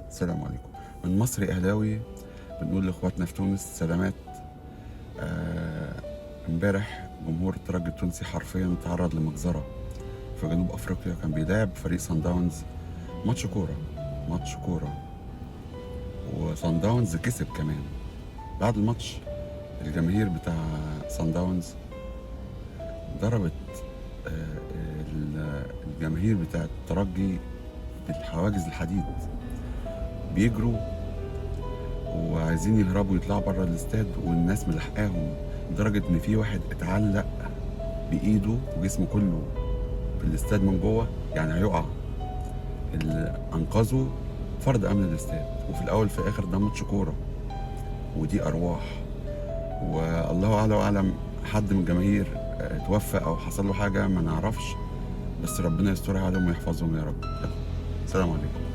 السلام عليكم. من مصري اهلاوي بنقول لاخواتنا في تونس سلامات. امبارح جمهور الترجي التونسي حرفيا تعرض لمجزره في جنوب افريقيا. كان بيلعب فريق سان داونز ماتش كوره، ماتش كوره، وسان داونز كسب كمان. بعد الماتش الجماهير بتاع سان داونز ضربت الجماهير بتاع الترجي بالحواجز الحديد، بيجروا وعايزين يهربوا يطلعوا بره الاستاد، والناس ملحقاهم لدرجة ان في واحد اتعلق بايده وجسمه كله في الاستاد من جوه، يعني هيقع. اللي انقذه فرد امن الاستاد. وفي الاول في الاخر ده ماتش كورة ودي ارواح، والله اعلى واعلم حد من الجماهير اتوفى او حصل له حاجة ما نعرفش، بس ربنا يسترها عليهم ويحفظهم يا رب. يلا، سلام عليكم.